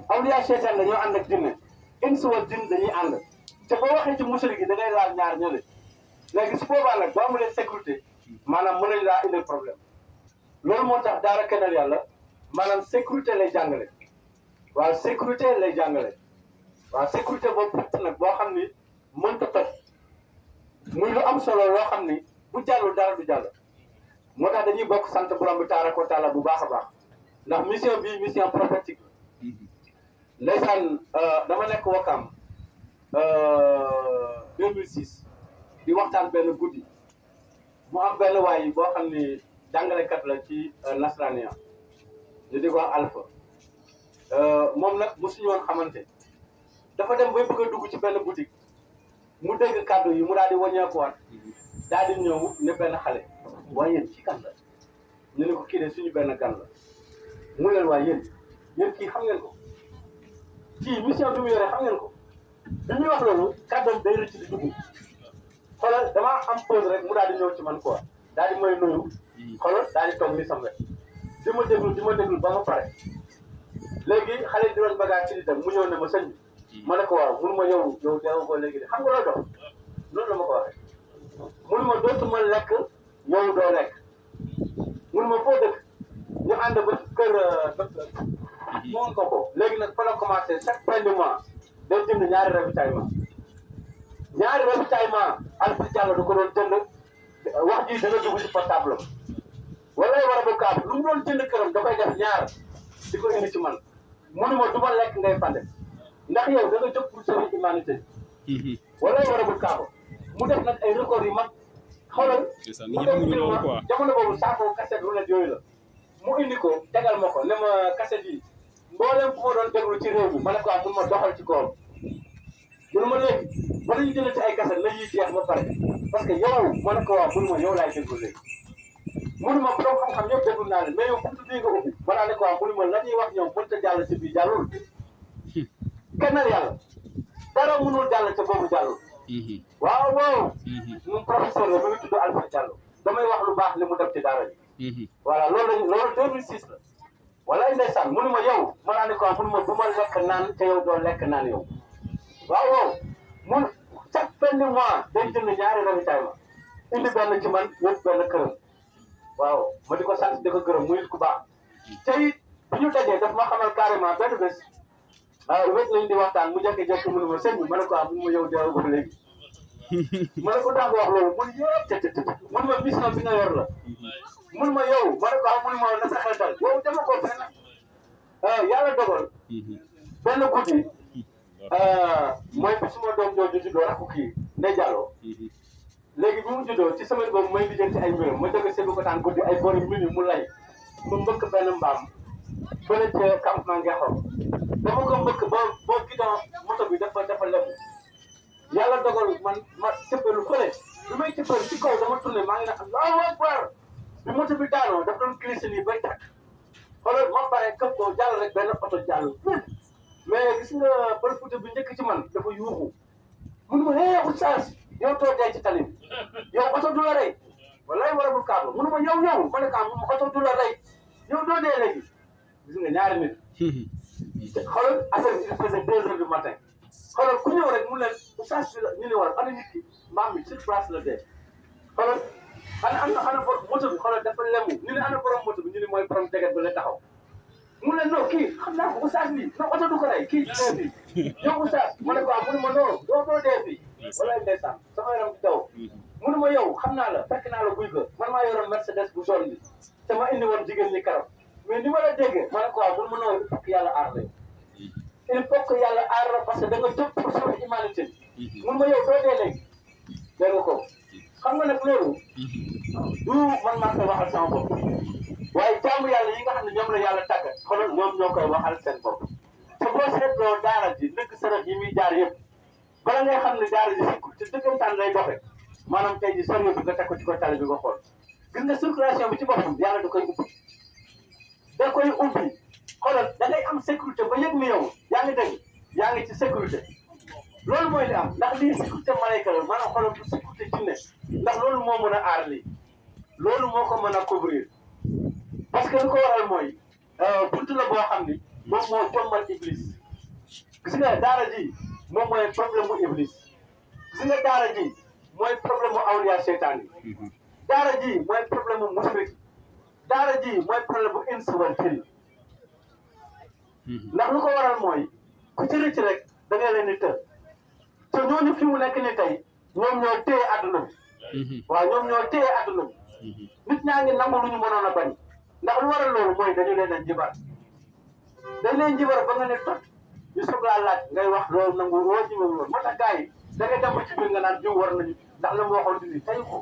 awliya seytaan dañoo ànd ak jinne ins wal jinn dañuy ànd te boo waxee ci mushrik gi da ngay laal ñaar ñële léegi su boobaa nag boo amulee sécurité maanaam mën nañ laa indil problème loolu moo tax daara Kennel Yàlla maanaam sécurité lay jàngale waaw sécurité lay jàngale waaw sécurité boobu nag boo xam ni mënta toj muy lu am solo loo xam ni bu jàllul dara du jàll moo tax dañuy bokk sant borom bi tabaraka wa taala bu baax a baax ndax mission bi mission prophétique la ndeysaan dama nekk Wakam 2006 di waxtaan benn guddi mu am benn waay boo xam ni jàngalekat la ci nasrania ñu di ko wax Alpha moom nag mosuñu woon xamante dafa dem bay bëgg a dugg ci benn boutique mu dégg kàddu yi mu daal di wàññeekuwaat daal di ñëw ne benn xale waaye yéen ci kan la ñu ne ko kii de suñu benn gan la mu leen waaye yéen kii xam ngeen ko kii mission bi mu yore xam ngeen ko bi muy wax loolu kàddoom day rëcc di dugg xoolal damaa am pause rek mu daal di ñëw ci man quoi daal di may nuyu xoolal daal di toog ni sam rek di ma déglu ba ma pare léegi xale di doon bagage ci di dem mu ñëw ne ma sëñ bi ma ne ko waaw mun ma yow deewa ko léegi de xam nga loo dox loolu la ma ko waxee mun ma dootuma lekk yow doo lekk mun ma foo dëkk ñu ànd ba kër docteur moom ko léegi nag fa la commencé chaque fin de mois day jënd ñaari ravitaillement Alpha Diallo da ko doon jënd wax ji dana dugg ci portable am wala war a ba kaab lu mu doon jënd këram da koy def ñaar di ko indi ci man munuma du ma lekk ngay fande ndax yow da nga jóg pour sauver humanité wala war a ba kaab mu def nag ay record yu mag xoolal mu def ma jamono boobu saako cassette lu nekk yooyu la mu indi ko tegal ma ko ne ma cassette yi mboolem fu ma doon déglu ci réew mi ma ne ko mun ma doxal ci koom munu ma léegi ba dañu jëlee ci ay cassette la ñuy jeex ba pare parce que yow ma ne ko waaw munu ma yow laay déglu léegi munu ma borom xam-xam yëpp déglu naa leen mais yow buntu bii nga ubbi ma naa ne ko waaw munu ma la ñuy wax ñoom mënta jàll ci bii jàllul Kennel Yàlla dara mënul jàll ca boobu jàllul waaw moom professeur la mu ngi tudd Alpha Diallo damay wax lu baax li mu def ci daara ji voilà loolu 2006 la walaay ndeysaan munu ma yow ma naa ne ko munu ma bu ma lekk naan te yow doo lekk naan yow waaw mun chaque fin de mois day jënd ñaari ravitaillement indi benn ci man yëpp benn këram waaw ma di ko sant di ko gërëm muy ku baax te it bi ñu dajee daf ma xamal carrément benn bés wét nañ di waxtaan mu jékki-jékki munu ma sëñ bi ma ne ko mun ma yow deewa ba léegi ma ne ko daa ko wax loolu mun yëpp mun ma mission bi nga yor la mun ma yow ma ne ko mun ma na sa xel dal yow dama ko fenn yàlla dogal benn guddi mooy bi suma doom jooju juddoo rakku kii Ndeye Diallo léegi bi mu juddoo ci semaine boobu may lijjanti ay mbiram ma jóge sebi ko taan guddi ay boori minute mu lay mu mbëkk benn mbaam fële ca campement Ngexo dama ko mbëkk boo gidon moto bi dafa lemu yàlla dogal ma cëppalu fële bi may cëppal ci kaw dama tourné maa ngi ne Allahu Akbar bi moto bi daanoo daf doon glissé nii bay tàkk xoolal ma pare këpp ko jàll rek benn oto jàll mais gis nga Pël Fuuta bi njëkk ci man dafa yuuxu mun ma oustaz yow too dee ci tali bi yow oto du la rey wallaay warabul kaaba mun ma yow ma ne ko mun ma oto du la rey yow doo dee léegi gis nga ñaari nit xoolal affaire bi il faisait 2 heures du matin xoolal ku ñëw rek mun leen oustaz bi la ñu ne war ana nit ki mbaam bi sur place la dee xoolal ana borom moto bi xoolal dafa lemu ñu ne ana borom moto bi ñu ne mooy borom teget ba la taxaw mu ne non kii xam naa ko oustaz bi non oto du ko rey kii dee fii yow oustaz ma ne ko mu ne ma non doo dee fii walaay ndeysaan sama yaram di daw mu ne ma yow xam naa la fekk naa la buy ko man maa yoroon Mercedes bu jaune bi te ma indi woon jigéen ñi karam mais ni ma la déggee ma ne ko mu ne ma non il faut que yàlla aar la il faut que yàlla aar la parce que da nga jóg pour sauver humanité mu ne ma yow doo dee léegi dégg nga ko xam nga nag loolu du man maa koy waxal sama bopp waaye jaamu yàlla yi nga xam ne ñoom la yàlla tàggat xoolal ñoom ñoo koy waxal seen bopp te boo seetloo daara ji ndëkk sërëx yi muy jaar yëpp bala ngay xam ne daara ji sikkul ci dëggantaan lay doxe maanaam tey ji sëriñ bi nga teg ko ci ko tali bi nga xool gis nga circulation bi ci boppam yàlla da koy ubbi xoolal da ngay am sécurité ba yëg ni yow yaa ngi dégg yaa ngi ci sécurité loolu mooy li am ndax lii sécurité malayka la maanaam xoolal du sécurité jinne ndax loolu moo mën a aar lii loolu moo ko mën a couvrir parce que li ko waral mooy buntu la boo xam ni moom moo jommal iblis gis nga daara ji moom mooy problème mu iblis gis nga daara ji mooy problème mu awliya seytaan yi daara ji mooy problème mu musrik daara ji mooy problème mu insi wal jinn ndax lu ko waral mooy ku ci rëcc rek da ngay leen di të te ñooñu fi mu nekk ni tey ñoom ñoo téye adduna bi waaw ñoom ñoo téye adduna bi nit ñaa ngi nangu lu ñu mënoon a bañ ndax lu waral loolu mooy dañu leen a jibar dañ leen jibar ba nga ne tot ñu soog laa laaj ngay wax loolu nangu woo jibar loolu moo tax gars yi da ngay dem ba ci biir nga naan jiw war nañu ndax la mu waxoon di tayu ko